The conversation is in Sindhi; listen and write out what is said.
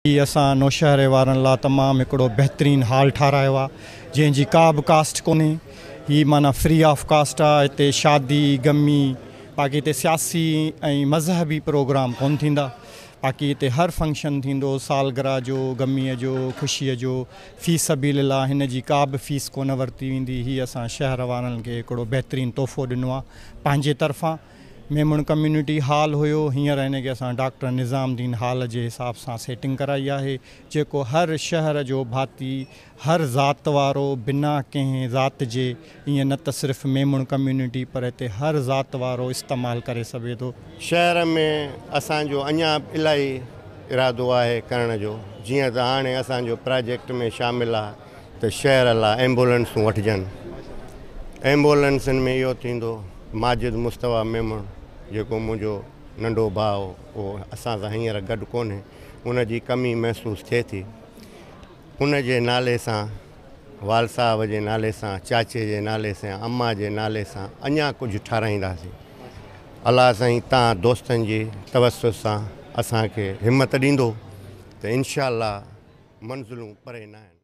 هي اسان نوشهري وارن لا تمام هڪڙو بهترين هال ٺارايو آ جنهن جي ڪا به ڪاسٽ ڪونهي هي معنيٰ فري آف ڪاسٽ آ هتي شادي غمي باقي هتي سياسي ۽ مذهبي پروگرام ڪون ٿيندا باقي هتي هر فنڪشن ٿيندو سالگرهه جو غمي جو خوشي جو في سبيل الله هن جي ڪا به فيس ڪونه ورتي ويندي هي اسان شهر وارن کي هڪڙو بهترين تحفو ڏنو آ پنهنجي طرفان. ميمڻ ڪميونٽي هال هيو، هينئر هن کي اسان ڊاڪٽر نظام الدين هال جي حساب سان سيٽنگ ڪرائي آهي، جيڪو هر شهر جو ڀاتي، هر ذات وارو بنا ڪنهن ذات جي، ائين نه ته صرف ميمڻ ڪميونٽي پر هتي هر ذات وارو استعمال ڪري سگهي ٿو. شهر ۾ اسان جو اڃا به الاهي ارادو آهي ڪرڻ جو، جيئن ته هاڻي اسان جو پراجيڪٽ ۾ شامل آهي ته شهر لاء ايمبولنسون وٺجن. ايمبولنسن ۾ اهو ٿيندو ماجد مصطفيٰ ميمڻ جيڪو منهنجو ننڍو ڀاء هو اهو اسان سان هينئر گڏ ڪونهي، ان جي ڪمي محسوس ٿئي ٿي. ان جي نالي سان، والد صاحب جي نالي سان، چاچي جي نالي سان، امان جي نالي سان اڃا ڪجهه ٺاراهينداسين. الله سائين تان دوستن جي توسط سان اسان کي همت ڏيندو ته انشاء الله منزلون پري ناهن.